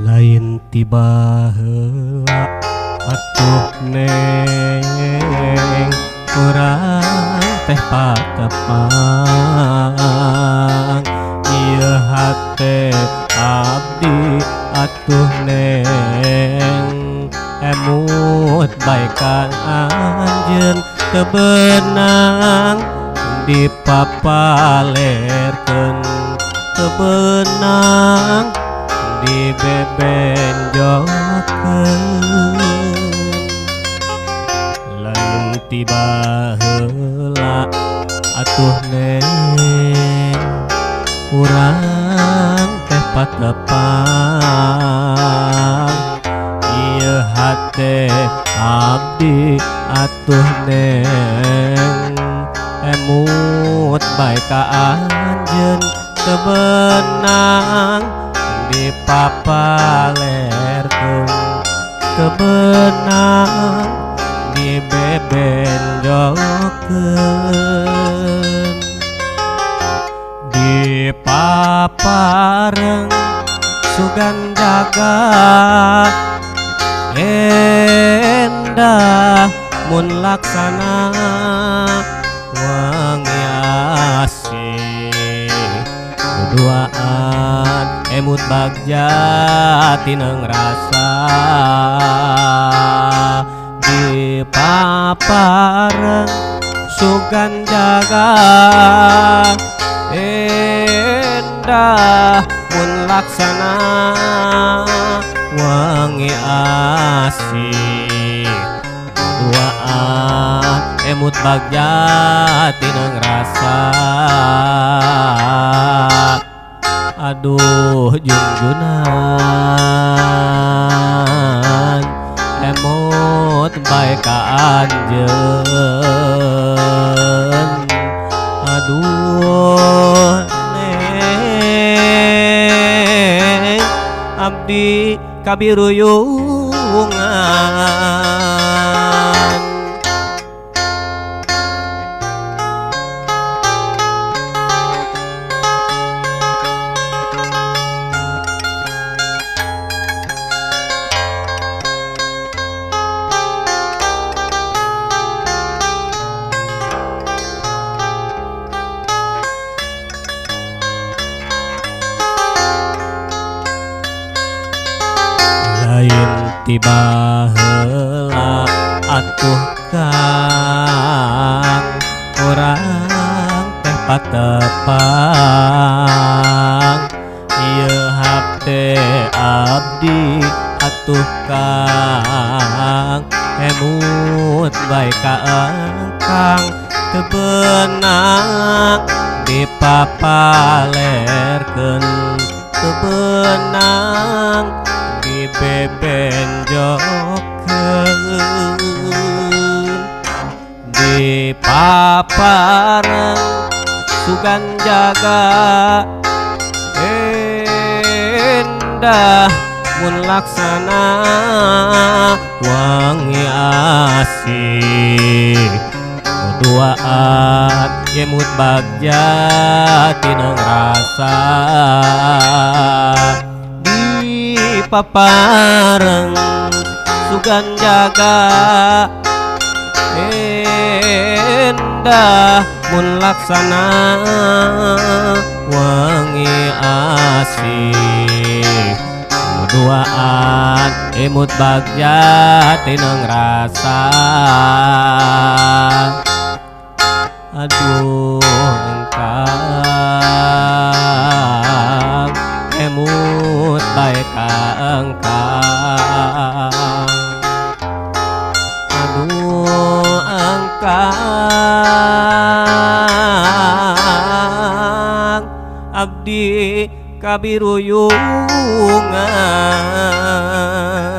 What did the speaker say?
Lain tiba heula atuh neng, urang teh patepang. Ieu hate abdi atuh neng, emut bae ka anjeun teu beunang dipapalerkeun, teu beunang dibebenjokeun. Lain tiba heula atuh neng, urang teh patepang. Ieu hate abdi atuh neng, emut bae ka anjeun teu beunang dipapalerkeun, teu beunang dibebenjokeun. Dipapareng sugan jaga endah mun laksana wangi asih duaan emut bagja tineng rasa. Dipapareng sugan jaga endah mun laksana wangi asih duaan emut bagja tineng rasa. Aduh jungjunan emut bae ka anjeun. Aduh neng, abdi kabiruyungan. Lain tiba heula atuh Kang, urang teh patepang. Ieu hate abdi atuh Kang, emut bae ka engkang teu beunang dipapalerkeun, teu beunang dibebenjokeun. Dipapareng sugan jaga endah mun laksana wangi asih duaan emut bagja tineng rasa. Dipapareng sugan jaga endah mun laksana wangi asih duaan emut bagja tineng rasa. Aduh engkang emut bae ka engkang. Aduh engkang, abdi kabiruyungan.